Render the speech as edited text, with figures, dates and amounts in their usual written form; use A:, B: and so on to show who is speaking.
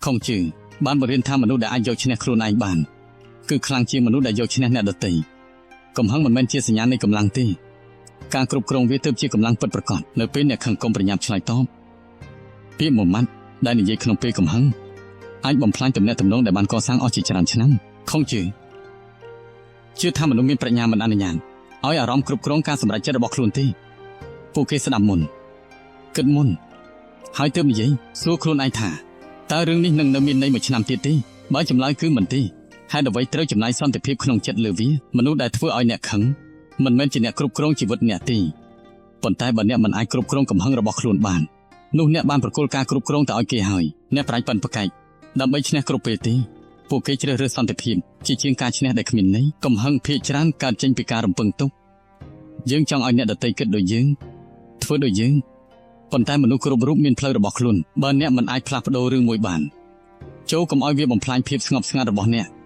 A: ខុងជឺបានបង្រៀនថាមនុស្សដែលអាចយកឈ្នះខ្លួនឯងបានគឺខ្លាំងជាងមនុស្សដែលយកឈ្នះអ្នកដទៃកំហឹងមិនមែនជាសញ្ញានៃកម្លាំងទេការគ្រប់គ្រងវាទើបជាកម្លាំងពិតប្រាកដនៅពេលអ្នកខឹងកុំប្រញាប់ឆ្លើយតបពាក្យមួយម៉ាត់ដែលនិយាយក្នុងពេលកំហឹងអាចបំផ្លាញទំនាក់ទំនងដែលបានកសាងអស់ជាច្រើនឆ្នាំខុងជឺជឿថាមនុស្សមានប្រាជ្ញាមិនអនុញ្ញាតឲ្យអារម្មណ៍គ្រប់គ្រងការសម្រេចចិត្តរបស់ខ្លួនទេពួកគេស្ដាប់មុនគិតមុនហើយទើបនិយាយសួរខ្លួនឯងថាតើរឿងនេះនឹងនៅមានន័យមួយឆ្នាំទៀតទេបើចម្លើយគឺមិនទេហេតុអ្វីត្រូវចំណាយសន្តិភាពក្នុងចិត្តលើវាមនុស្សដែលធ្វើឲ្យអ្នកខឹងមិនមែនជាអ្នកគ្រប់គ្រងជីវិតអ្នកទេប៉ុន្តែបើអ្នកមិនអាចគ្រប់គ្រងកំហឹងរបស់ខ្លួនបាននោះអ្នកបានប្រគល់ការគ្រប់គ្រងទៅឲ្យគេហើយអ្នកប្រាជ្ញប៉ិនប្រកែកដើម្បីឈ្នះគ្រប់ពេលទេពួកគេជ្រើសរើសសន្តិភាពជាជាងការឈ្នះដែលគ្មានន័យកំហឹងភាគច្រើនកើតចេញពីការរំពឹងទុកយើងចង់ឲ្យអ្នកដទៃគិតដូចយើងធ្វើដូចយើងប៉ុន្តែមនុស្សគ្រប់រូបមានផ្លូវរបស់ខ្លួនបើអ្នកមិនអាចផ្លាស់ប្ដូររឿងមួយបានចូលកុំឲ្យវាបំផ្លាញភាពស្ងប់ស្ងាត់របស់អ្នក។